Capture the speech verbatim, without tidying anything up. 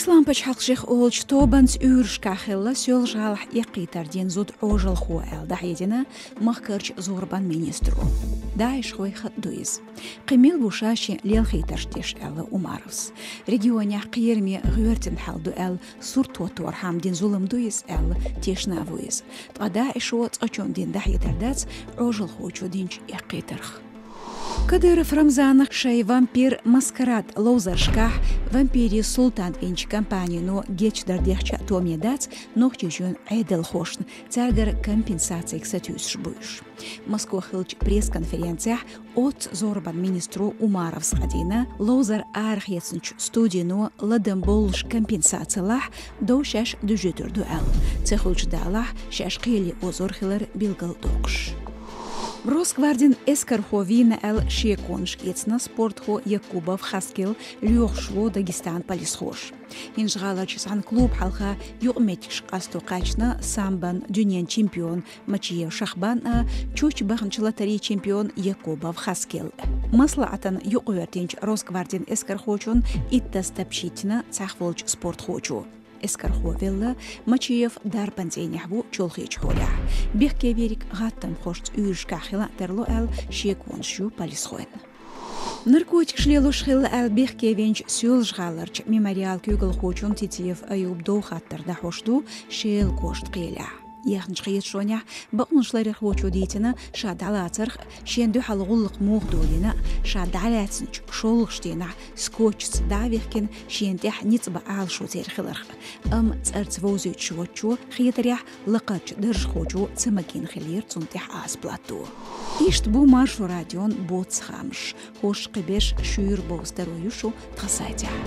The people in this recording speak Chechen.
Исламан пачхьалкх шех олучу тобанца уьйрашкахь хилла Соьлжа-ГӀалахь эккхийтар дина зуда Ӏожалхо аьлла дӀахьедина махкарчу зорбан министро. ДАИШхойн хатӀ ду иза. Кхин мила бу ша шен лелхийтарш деш аьлла Умаровс. Регионехь кхераме гӀоьртина хьал ду аьлла сурт хӀотторхьама дина зулам ду иза аьлла тешна а ву иза. Ткъа ДАИШо цкъачунна дина дӀахьедар дац Ӏожалхочо динчу эккхийтарх. Кадыров Рамзанах шайн вампир маскарад ловзаршкахь вампирийн султан винчу компанино гечдар дехча а томе дац Нохчийчоьнан Ӏедалхошна, цаьргара компенсацига сатуьйсуш буйш. Москвахь хиллачу пресс-конференцехь оццу зорбан министро Умаровс къадийна, ловзар арахецначу студино ладам боллуш компенсаци лахь, дов шаьш дуьжуьйтур ду аьлла. Ца хуьлучу далахь шаьш кхеле озор хилар билгалдоккхуш. Росгвардин эскархо вийна аьлла шеконаш эцна спортхо Якубов Хаскел лоьхуш ву Дагестан полисхоша. ХӀинжа-ГӀаларчу цхьана клуб хьалха юкъаметтигаш къасто кхаьчна самбон дуьнен чемпион Мачиев Шахбан а, чучча бахначу латарийн чемпион Якубов Хаскел. МаслаӀатана юкъагӀоьртинчу Росгвардин эскархочун иттаза тапчийтина цхьаьхволчу спортхочо. Эскархо велла, Мачиев дарбан цӀийнехь ву чолхечу хьолехь. Бехке верг гӀаттамхошца уьйрашкахь хила а тарло аьлла шеконаш ю полисхойн. Наркотикаш лелош хилла аьлла бехке винчу Соьлжа-ГӀаларчу Мемориал куьйгалхочун Титиев Аюб дов хаттар дӀахьош ду Шелан кӀоштан кхелехь. Яьхначу хеташонехь бакъонаш ларъярхочо дийцина ша дӀалацарх, шена дуьхьал гӀуллакх муха долийна, ша дӀалаьцначу шолгӀачу дийнахь скотчца дӀа а вихкина, шена тӀехь ницкъ бан Ӏалашо церан хиларх. Амма цӀарца вовзуьйтуш воцчо хетарехь лакхарчу даржхочо ца магийна хиллера цунна тӀехь аса платто. Иштта бу Маршо радион боццу хаамаш. ХӀорш кхин берш шуьйра бовза таро ю шу тхан сайтехь.